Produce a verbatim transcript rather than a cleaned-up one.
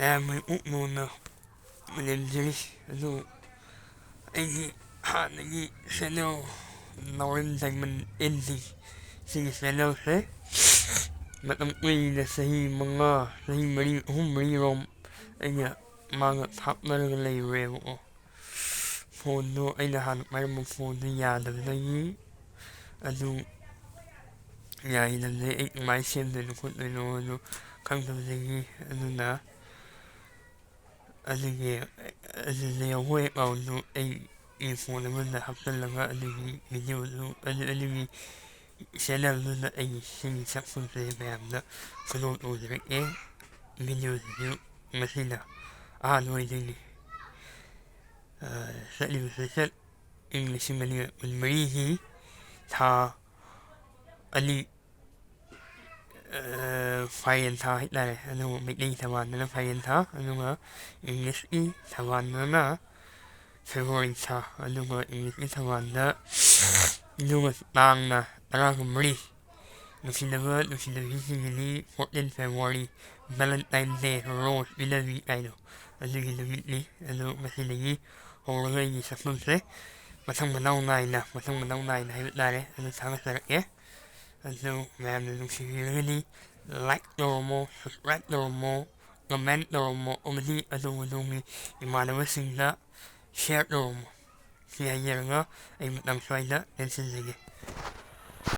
ꯃꯌꯥꯝꯒꯤ ꯎꯛꯅꯣꯅ ꯂꯦꯝꯖꯔꯤ꯫ ꯑꯗꯨ ꯑꯩꯒꯤ ꯍꯥꯟꯅꯒꯤ channel Naorem Daiman N G, ꯁꯤꯒꯤ ꯆꯦꯅꯦꯜꯁꯦ ꯃꯇꯝ ꯀꯨꯏꯅ, ꯆꯍꯤ ꯃꯉꯥ, ꯆꯍꯤ ꯃꯔꯤ, ꯑꯍꯨꯝ ꯃꯔꯤꯔꯣꯝ ꯑꯩꯅ ꯃꯥꯒ ꯊꯥꯞꯅꯔꯒ ꯂꯩꯔꯨꯔꯦꯕꯀꯣ꯫ ꯐꯣꯟꯗꯣ, ꯑꯩꯅ ꯍꯥꯟꯅ ꯄꯥꯏꯔꯝꯕ ꯐꯣꯟꯗꯣ ꯌꯥꯗꯕꯗꯒꯤ, ꯑꯗꯨ ꯌꯥꯏꯗꯕꯗꯒꯤ ꯑꯩ ꯀꯃꯥꯏꯅ ꯁꯦꯝꯗꯣꯏꯅꯣ ꯈꯣꯠꯇꯣꯏꯅꯣ ꯑꯗꯨ ꯈꯪꯗꯕꯗꯒꯤ, ꯑꯗꯨꯅ ꯑꯗꯨꯒꯤ, ꯑꯗꯨꯗ ꯌꯥꯎꯕ ꯑꯦꯀꯥꯎꯟꯗꯨ ꯑꯩꯒꯤ ꯐꯣꯟ ꯑꯃꯗ ꯍꯥꯞꯆꯤꯜꯂꯒ ꯑꯗꯨꯒꯤ ꯚꯤꯗꯤꯑꯣꯗꯨ, ꯑꯗꯨ, ꯑꯗꯨꯒꯤ ꯆꯦꯅꯦꯜꯗꯨꯗ ꯑꯩꯒꯤ ꯁꯤꯒꯤ ꯁꯛꯐꯝꯁꯦ ꯃꯌꯥꯝꯗ ꯐꯣꯂꯣ ꯇꯧꯖꯔꯛꯑꯦ꯫ ꯚꯤꯗꯤꯑꯣꯁꯤꯁꯨ ꯃꯁꯤꯅ ꯑꯍꯥꯟꯕ ꯑꯣꯏꯗꯣꯏꯅꯤ꯫ ꯑ, ꯆꯠꯂꯤꯕꯁꯦ ꯆꯠ ꯏꯪ ꯂꯤꯁꯤꯡ ꯑꯅꯤꯒ ꯀꯨꯟꯃꯔꯤꯒꯤ ꯊꯥ ꯑꯅꯤ, ꯑ, ꯐꯥꯏꯔꯦꯟ ꯊꯥ ꯍꯥꯏꯇꯥꯔꯦ꯫ ꯑꯗꯨꯒ ꯃꯩꯇꯩ ꯊꯕꯥꯜꯗꯅ ꯐꯥꯏꯔꯦꯟ ꯊꯥ, ꯑꯗꯨꯒ ꯏꯪꯂꯤꯁꯀꯤ ꯊꯕꯥꯜꯗꯅ ꯐꯦꯕ꯭ꯔꯨꯋꯥꯔꯤ ꯊꯥ, ꯑꯗꯨꯒ ꯏꯪꯂꯤꯁꯀꯤ ꯊꯕꯥꯜꯗ, ꯑꯗꯨꯒ ꯇꯥꯡꯅ ꯇꯔꯥꯒ ꯃꯔꯤ, ꯅꯨꯡꯁꯤꯅꯕ ꯅꯨꯡꯁꯤꯅꯕꯤꯁꯤꯡꯒꯤꯗꯤ fourteen February, Valentine Day, Rose ꯄꯤꯅꯕꯤ ꯀꯥꯏꯗꯣ, ꯑꯗꯨꯒꯤ ꯅꯨꯃꯤꯠꯅꯤ꯫ ꯑꯗꯨ ꯉꯁꯤꯗꯒꯤ ꯍꯧꯔꯒ ꯑꯩꯒꯤ ꯁꯛꯐꯝꯁꯦ ꯃꯊꯪ ꯃꯅꯥꯎ ꯅꯥꯏꯅ, ꯃꯊꯪ ꯃꯅꯥꯎ ꯅꯥꯏꯅ ꯍꯥꯏꯕ ꯇꯥꯔꯦ, ꯑꯗꯨ ꯊꯥꯒꯠꯆꯔꯛꯀꯦ꯫ ꯑꯗꯨ ꯃꯌꯥꯝꯅ ꯅꯨꯡꯁꯤꯕꯤꯔꯒꯗꯤ like ꯇꯧꯔꯝꯃꯣ, subscribe ꯇꯧꯔꯝꯃꯣ, comment ꯇꯧꯔꯝꯃꯣ, ꯑꯃꯗꯤ ꯑꯗꯣꯝ ꯑꯗꯣꯝꯒꯤ ꯏꯃꯥꯟꯅꯕꯁꯤꯡꯗ share ꯇꯧꯔꯝꯃꯣ꯫ ꯁꯤ ꯍꯥꯏꯖꯔꯒ ꯑꯩ ꯃꯇꯝ ꯁ꯭ꯋꯥꯏꯗ ꯂꯦꯟꯁꯤꯟꯖꯒꯦ꯫